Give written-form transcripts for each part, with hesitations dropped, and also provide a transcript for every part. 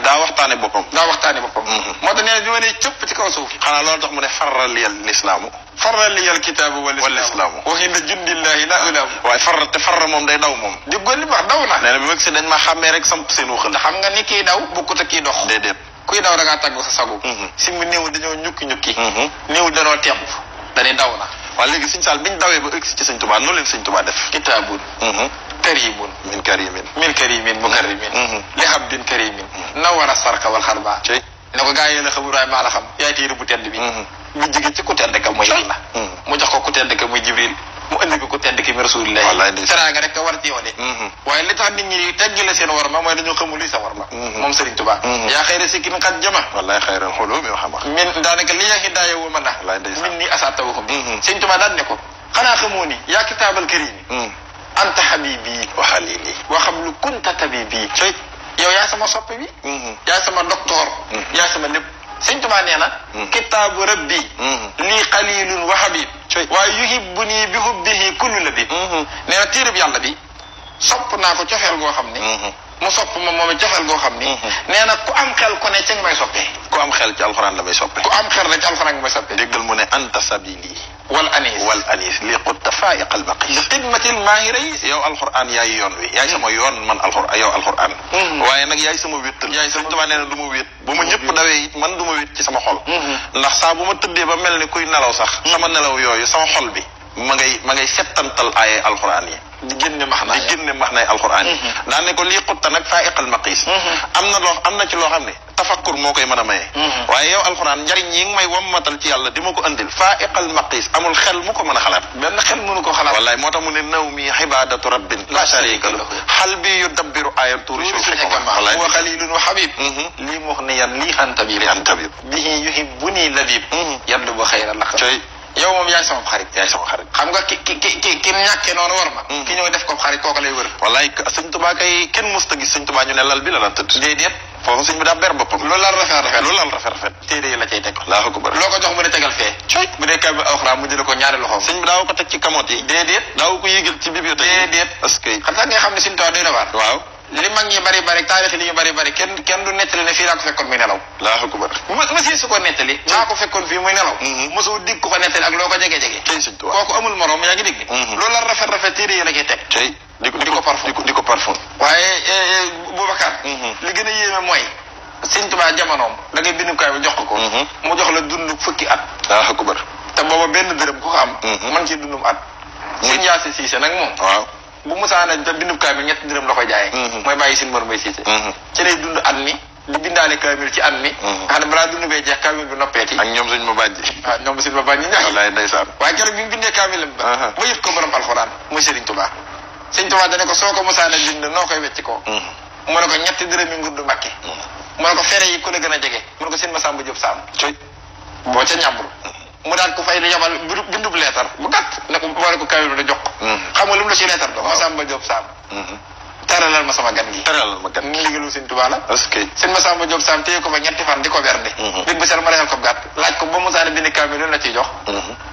daa waxtaane boppam moo tax nee na bi ma ne cëpp ci kaw suuf xanaa loolu tax mu ne farraliyal lislaamu farraliyal kitaabu wal islaamu wa inda jundillahi la ulaamu waaye farra moom day daw moom di góor li wax daw na nee na bi ma gisee dañ ma xàmmee rek samp seen waxal xam nga ni kii daw bokkut ak kii dox déedéet kuy daw da ngaa tàggu sa sagu si mu néew dañoo ñukki néew danoo temb dañuy daw na waaye léegi sëñ Saal biñ dawee ba ëgsi ci sëñ Tuubaa noonu leen sëñ Tuubaa def kitaabun karimun min karimin mukarrimin li habdin karimin nawara sarka wal xarba ne ko gaa yi la xamul waaye maa la xam yaay téere bu tedd bi bu jige ci ku tedd ka mooy yàlla mu jox ko ku tedd ka muy Jibril mu indi ko ku tedd ki mi Rasulullah teraanga rek ka war ci yow de waaye li tax nit ñi teggi la seen war ma mooy dañoo xamul luy sa war ma moom Serigne Touba yaa xayra sikkin xat jama wallaay xayral xulumi wa xama min daanaka li yaa hidaaya wu ma na min ni asatawaxum Serigne Touba daan ne ko xanaa xamoo ni yaa kitaabal karimi anta habibi wa xalili wa xam lu kunta tabibi yow yaa sama soppe bi yaa sama docteur yaa sama lépp Sëñ Tuubaa nee na kitaabu rabbi lii qalilun wa habib waaye yuhibbuni bi hubbihi kullu labib nee na téereb yàlla bi sopp naa ko cofeel goo xam ni mu sopp ma moom cofeel goo xam ni nee na ku am xel ku ne ci nga may soppee ku am xel ci alxuraan la may soppe ku am xel rek ci alxuraan nga may soppee déggal mu ne anta sabili wal anis li qutta faiq al maqis li xidmatil maahi rais yow alxuraan yaay yoon wi yaay sama yoon man alxuraan yow alxuraan waaye nag yaay sama wéttal yaay sama Tuubaa nee na du ma wét bu ma ñëpp dawee it man du ma wét ci sama xol ndax saa bu ma tëddee ba mel ni kuy nelaw sax sama nelaw yooyu sama xol bi ma ngay settantal ay alxuraan yi di génne max nay alxuraan yi daan ne ko lii xutta nag faiq al maqis am na ci loo xam ne tafakkur moo koy mën a maye waaye yow alxuraan njariñ yi nga may wammatal ci yàlla di ma ko andil faiqal maqis amul xel mu ko mën a xalaat benn xel mënu ko xalaat wallaay moo tax mu ne naw mi ibadatu rabbin la sharika lahu xal bi yudabbiru ayam tuurisul xikma wa xalilun wa habib lii mu wax ne yan lii antabib bihi yuhibbuni labib yaddu ba xayra laq yow moom yaay sama xarit xam nga ki ñàkkee noonu war ma ki ñëw def ko xarit kooku lay wër wallaay sëñ Tuubaa kay kenn musta gis sëñ Tuubaa ñu ne lal bi la tëdd déedéet foofu sëñ bi daa ber boppam loolu laal rafet téere yi la cay teg Allahu akbar loo ko jox mu ne tegal fee bu dee kaamil alxuraan mu jële ko ñaari loxoom sëñ bi daaw ko teg ci kamoot yi déedéet daaw ko yéegal ci bibliothèque déedéet parce que xam nga xam ne sëñ Tuubaa doy na waar waaw li mag ñi bari taarix li ñu bari kenn du nettali ne fii laa ko fekkoon muy nelaw Allahu akbar monsieur su ko nettali maa ko fekkoon fii muy nelaw mosoo dig ko nettali ak loo ko jege kooku amul morom yaa ngi dégg loolu la rafet téere yi la koy teg di ko parfum waaye Boubacar li gën a yéeme mooy Sëñ Tuubaa jamonoom da ngay bindu kaay bi jox ko mu jox la dund fukki at Allahu akbar te booba benn dërëm ku ko am man ci dundum at Sëñ Yaasi Siise nag moom waaw bu musaana te bindu kaamil ñetti dërëm la koy jaayee mooy bàyyi sin mor may siise ci lay dund at mi di bindaale kaamil ci at mi nga xam ne balaa dund bee jeex kaamil bi noppeeti ak ñoom suñ ma bàjji waaw ñoom suñ ma bàjji ñax wallaay ndeysaan waaye keroog bi mu bindee kaamilam ba yëpp ko borom alxuraan muy Sëriñ Tuubaa Sëriñ Tuubaa dane ko soo ko musaana bind noo koy wecci ko mu ne ko ñetti dërëm yi ngurdu Mbàkke mu ne ko fere yi ku la gën a jege mu ne ko seen Masamba Jóob Saam boo ca ñàmburu mu daan ko fay di yabal bindub leetar bu gàtt ne ko boole ko kaamil bi da jox ko xam nga lu mu la ci leetar do Masamba Jóob Saam teralal ma sama gan gi ndigalu Sëñ Tuubaa la est-ce que seen Masamba Jóob Saam téye ko fa ñetti fan di ko bernde bég ba sel ma reyal ko gàtt laaj ko ba musaana bind kaamil lu la ciy jox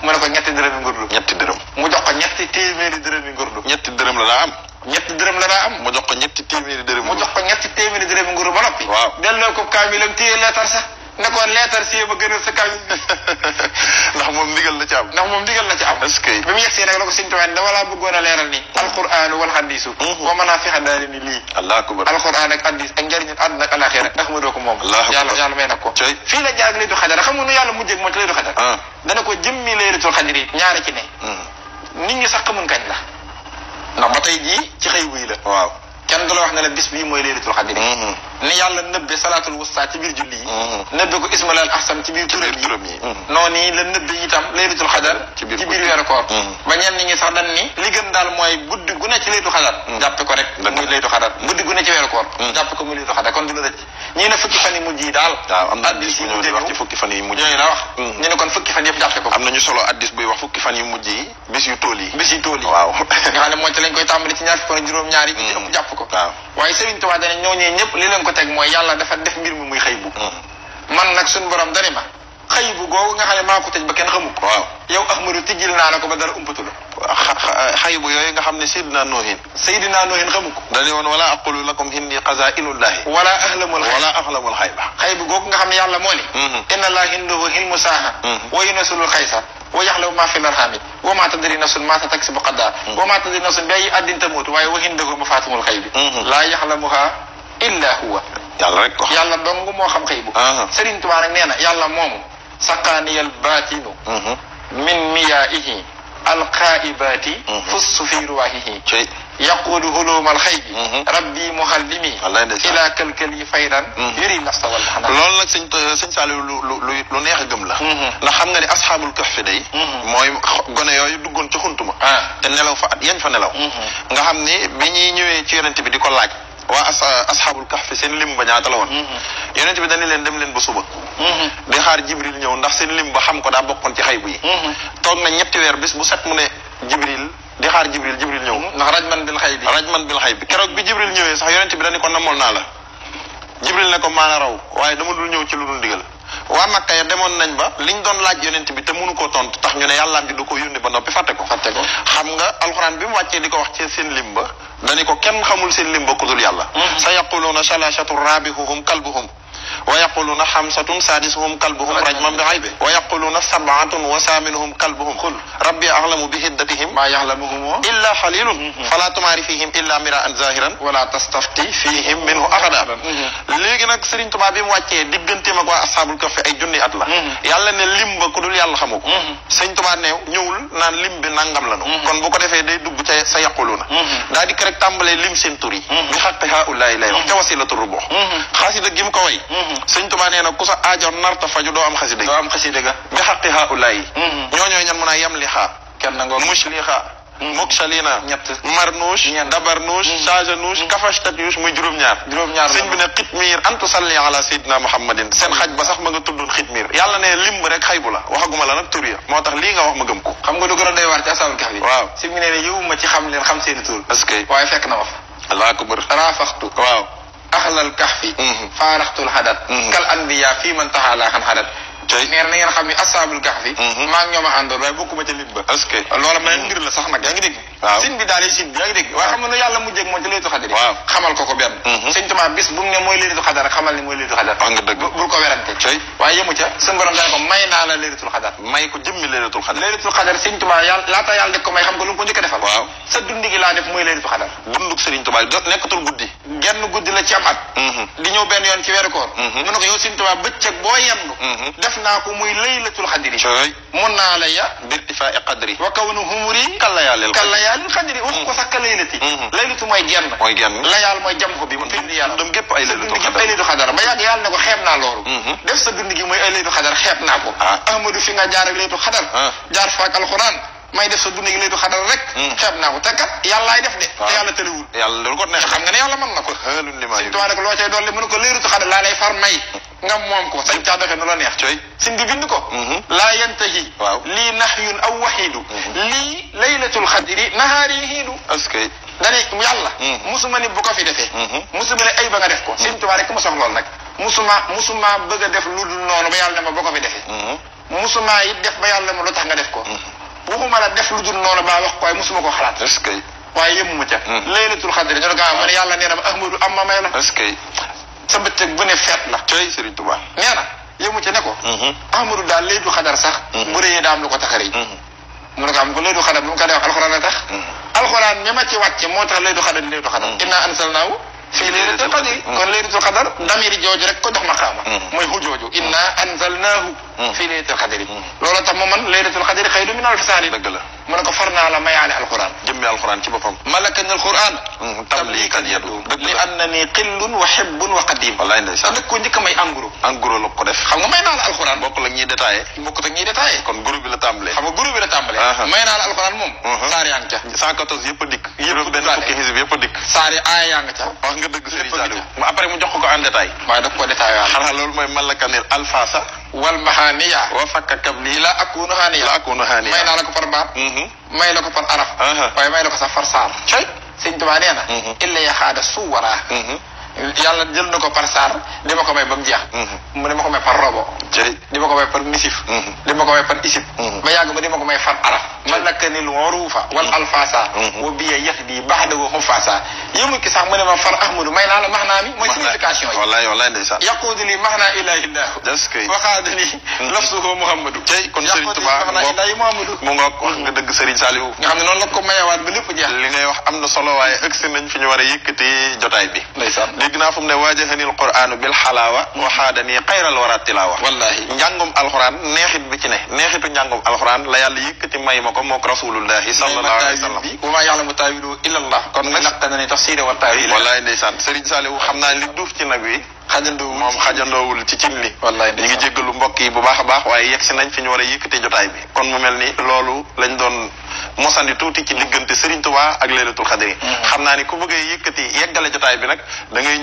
mu ne ko ñetti dërëmi ngurdu mu jox ko ñetti téeméeri dërëmi ngurdu ñetti dërëm la daa am mu jox ko ñetti téeméeri dërëmi ngurdu ba noppi waaw delloo ko kaamilam téye leetar sax ne ko leetar si ba gënal sa kaamil ndax moom ndigal la ci am est-ce que bi mu yegsee nag la ko Sëñ Tuubaa dama laa bëggoon a leeral ni alquran wal hadiisu wa manaafi'a daari ni lii Allahu akbar alquran ak hadiis ak njëriñu àdduna ak alaxira ndax ma doo ko moom yàlla may nag ko fii la jaar laylatul xadar xam nga nu yàlla mujjee moo ci laylatul xadar dana ko jëmmi laylatul xadar yi ñaari ci ne nit ñi sax xamuñ kañ la ndax ba tey jii ci xëy buy la waaw kenn du la wax ne la bis bii mooy laylatul xadr ni yàlla nëbbe salaatul wusta ci biir julli yi nëbbe ko ismail al ahsan ci biir turam yi noonu yi la nëbbe itam laylatul xadar ci biir weeru koor ba ñenn ñi sax dañ ni li gën daal mooy guddi gu ne ci laylatul xadar jàppe ko rek muy laylatul xadar guddi gu ne ci weeru koor jàppe ko muy laylatul xadar kon du la rëcc ñii ne fukki fan yi mujj yi daal waaw am na addis bu ñëw di wax ci fukki fan yi mujj yooyu la wax ñu ne kon fukki fan yëpp jàppe ko am nañu solo addis buy wax fukki fan yu mujj yi bis yu tool yi waaw nga xam ne mooy ci lañ koy tàmbali ci ñaar fukki fan juróom-ñaar yi ci ëpp jàpp ko waaye Sëriñ Tuubaa dane ñooñee ñëpp li leen ko teg mooy yàlla dafa def mbir mi muy xëy bu man nag suñu borom dani ma xëy bu googu nga xam ne maa ko tëj ba kenn xamu ko waaw yow Ahmadu tijjil naa la ko ba dara umpatula xëy bu yooyu nga xam ne Seydina Noohin xamu ko dañu woon wala aqulu lakum hindi xazainullahi wala ahlamul xayba xëy bu googu nga xam ne yàlla moo ni inna laa hindahu hilmu saaha wa yunazzilu xaysa wa yaxlamu ma fi larhami wa ma tadri nafsun ma taksibu gaddan wa ma tadri nafsun bi ayyi ardin tamut waaye wa indahu mafatihul xaybi laa yaxlamuha illa huwa yàlla rek ko yàlla dong moo xam xëy bu Sëriñ Tuubaa nag nee na yàlla moomu saqaaniyal baatinu min miyaihi alqaibati fussu fi ruwahihi yaqulu hulumal xaybi rabbi muhallimi ila kalkali faydan yuri nafsa wal xanaa loolu nag sëñ Saliou lu neex a gëm la ndax xam nga ne asxaabul kahfi day mooy gone yooyu duggoon ci xuntuma te nelaw fa at yañ fa nelaw nga xam ni bi ñuy ñëwee ci yonent bi di ko laaj waa asxaabul kahfi seen lim ba ñaata la woon yonent bi dañu leen dem leen ba suba di xaar jibril ñëw ndax seen lim ba xam ko daa bokkoon ci xaybu yi toog na ñetti weer bis bu set mu ne jibril di xaar jibril ñëw ndax rajman bil xay bi keroog bi jibril ñëwee sax yonent bi dañu ko namool naa la jibril ne ko maana raw waaye dama dul ñëw ci lu dul ndigal waa Makka ya demoon nañ ba liñ doon laaj yonent bi te mënu koo tontu tax ñu ne yàllaam bi du ko yónni ba noppi fàtte ko xam nga alxuraan bi mu wàccee di ko wax ci seen lim ba dañu ko kenn xamul seen lim ba ku dul yàlla sa yaquluuna salasatu rabihuhum kalbuhum wa yaquluuna xamsatun sadisuhum kalbuhum rajman bi xaybi wa yaquluuna sabaatun wa saaminuhum kalbuhum qul rabbi axlamu bi hiddatihim maa yaxlamuhum illa xalilun fala tumaari fihim illa miraan zahiran wala tastafti fihim minhu axada léegi nag Sëriñ Tuubaa bi mu wàccee digganteem ak waa asxaabul kahfi ay junni at la yàlla ne lim ba ku dul yàlla xamu ko Sëriñ Tuubaa ne ñëwul naan lim bi nangam lanu kon bu ko defee day dugg ca sa yaquluuna daa di rek tàmbalee lim seen tur yi bi xaqi haulaay lay wax ca wasilatu rubuux xasida gi mu ko way Sëriñ Tuubaa nee na ku sa aajoon narta faju doo am xasida ga bi xaqi haulaay ñooñooy ñan mun a yam li xaa kenn nangoo mushliha muksalina marnuush dabarnuush sajanuush kafashtatyush muy juróom-ñaar sëñ bi ne xitmiir antu salli ala sayyidina muhammadin seen xaj ba sax ma nga tuddoon xitmiir yàlla ne limb rek xaybu la waxaguma la nag tur ya moo tax lii nga wax ma gëm ko xam nga lu gën a doy waar ci ashabul kahfi waaw si mu ne ne yëwuma ci xam leen xam seeni tur est-ce que waaye fekk na ma fa allah akbar raafaxtu waaw ahlal kahfi faaraxtul hadat kal anbiya fii man taxaalaa xan hadat neer na ngeen xam ni ashabul kahfi maa ngi ñoom a àndoon waaye bokkuma ca lim ba est-ce que loola may mbir la sax nag yaa ngi dégg sin bi daal yi sin bi yaa ngi dégg waaye xam nga nu yàlla mujjee moom ci laylatul xadar xamal ko benn sëñ Tuubaa bis bu mu ne mooy laylatul xadar xamal ni mooy laylatul xadar wax nga dëgg bul ko werante waaye yemu ca suñu borom daan ko may naa la laylatul xadar may ko jëmmi laylatul xadar sëñ Tuubaa yàlla laata yàlla def ko may xam nga lu mu ko njëkk a defal waaw sa dundi gi laa def mooy laylatul xadar dunduk Sëriñ Tuubaa nekkatul guddi genn guddi la ci am at di ñëw benn yoon ci weeru koor mu ne ko yow sëñ Tuubaa bëccëg boo yendu def naa ko muy laylatul xadri mun naa la ya birtifaa qadri wa kawnu humuri kallayaalil xadri wax ko sax ka laylati laylatu mooy genn layaal mooy jam ko bi mu findi yàlla dum gépp ay laylatul xadar ba yàgg yàlla ne ko xeeb naa loolu def sa dund gi mooy ay laylatul xadar xeeb naa ko ahmadu fi nga jaar ak laylatul xadar jaar faak alxuraan may def sa dund gi laylatul xadar rek xeeb naa ko te kat yàllaay def de te yàlla tëliwul yàlla lu ko neex xam nga ne yàlla mën na ko Sëñ Tuubaa ne ko loo cay dolli mu ne ko laylatul xadar laa lay far may nga moom ko sañ caa doxee nu la neex sin bi bind ko laa yantahi lii nahyun aw waxiidu lii laylatul xadri nahaari hiidu est-ce que dane yàlla musuma ni bu ko fi defee musuma ne ay ba nga def ko Sëñ Tuubaa rek mu sox lool nag musuma bëgg a def lu dul noonu ba yàlla ne ma bu ko fi defee musuma it def ba yàlla ne ma lu tax nga def ko waxuma la def lu dul noonu ba wax ko waaye musuma ko xalaat est-ce que waaye yëmuma ca laylatul xadri ñu ne gaa ma ne yàlla nee na ma ahmadu am ma may la est-ce que sa bëccëg bu ne feet la coy Sëriñ Tuubaa nee na yëmu ca ne ko ahmadu daal laylatul xadar sax bu rëyee daa am lu ko tax a rëy mu ne ko am ko laylatul xadar bu mu ko dee wax alxuraan la tax alxuraan mi ma ci wàcce moo tax laylatul xadar inna anzalnaahu fii laylatul qadri kon laylatul qadar damiri jooju rek ko dox maqaama mooy hu jooju inna anzalnaahu fii laylatul qadri loolu tax mu man laylatul qadri xayrun min alfi shahrin dëgg la mu ne ko far naa la mayaale alquran jëmmi alquran ci boppam malakani alquran tamlikan yadu li annani qillun wa hibbun wa qadim wallaay ndeysaan dëkk ko njëkk a may en gros la ko def xam nga may naa la alquran bokkul ak ñiy détaillé kon groupe bi la tàmbalee xam nga groupe bi la tàmbalee may naa la alquran moom saar yaa ngi ca 114 yëpp a dikk yëpp benn fukki xisib yëpp a dikk saar yi aaya yaa nga ca wax nga dëgg Serigne Saliou ma après mu jox ko en détail waaye daf ko détaillé waat xanaa loolu mooy malakanil alfasa wal mahaniya wa fakka kabli la akunu haniya may naa la ko par baat may la ko par araf waaye may la ko sax far saar sëñ Tuubaa nee na illa ya xaada suwara yàlla jël na ko par saar di ma ko may ba mu jeex mu di ma ko may par robo di ma ko may par misif di ma ko may par isib ba yàgg ma di ma ko may far araf malakanil urufa wal alfasa wa biya yahdi baxda wa xufasa yëmul ki sax mu ne ma far ahmadu may naa la maxnaa mi mooy signification yi wallaay ndeysaan yaquudu li maxnaa ilahillah waxaada ni lafsuhu muhammadu kon Serigne Touba mu ngoog wax nga dëgg Serigne Saliou nga xam ne noonu la ko mayewaat ba lépp jeex li ngay wax am na solo waaye ëgsi nañ fi ñu war a yëkkati jotaay bi ndeysaan dégg naa fu mu ne waajahanil qur'aanu bil xalaawa waxaadani xayral wara tilaawa wallahi njàngum alxuraan neexit bi ci ne neexitu njàngum alxuraan la yàlla yëkkati may ma ko mook rasulullahi sallallahu alayhi wa sallam wa maa ya'lamu taawilahu illa Allah kon nag laqtanani tafsir wa taawil wallaay ndeysaan Serigne Saliou xam naa li duuf ci nag wi xajandoowul ci cin li wallaay ñi ngi jéggalu mbokk yi bu baax a baax waaye yegsi nañ fi ñu war a yëkkati jotaay bi kon mu mel ni loolu lañ doon mosandi tuuti ci diggante Serigne Touba ak Laylatul Qadri xam naa ni ku bëggee yëkkati yeggale jotaay bi nag da ngay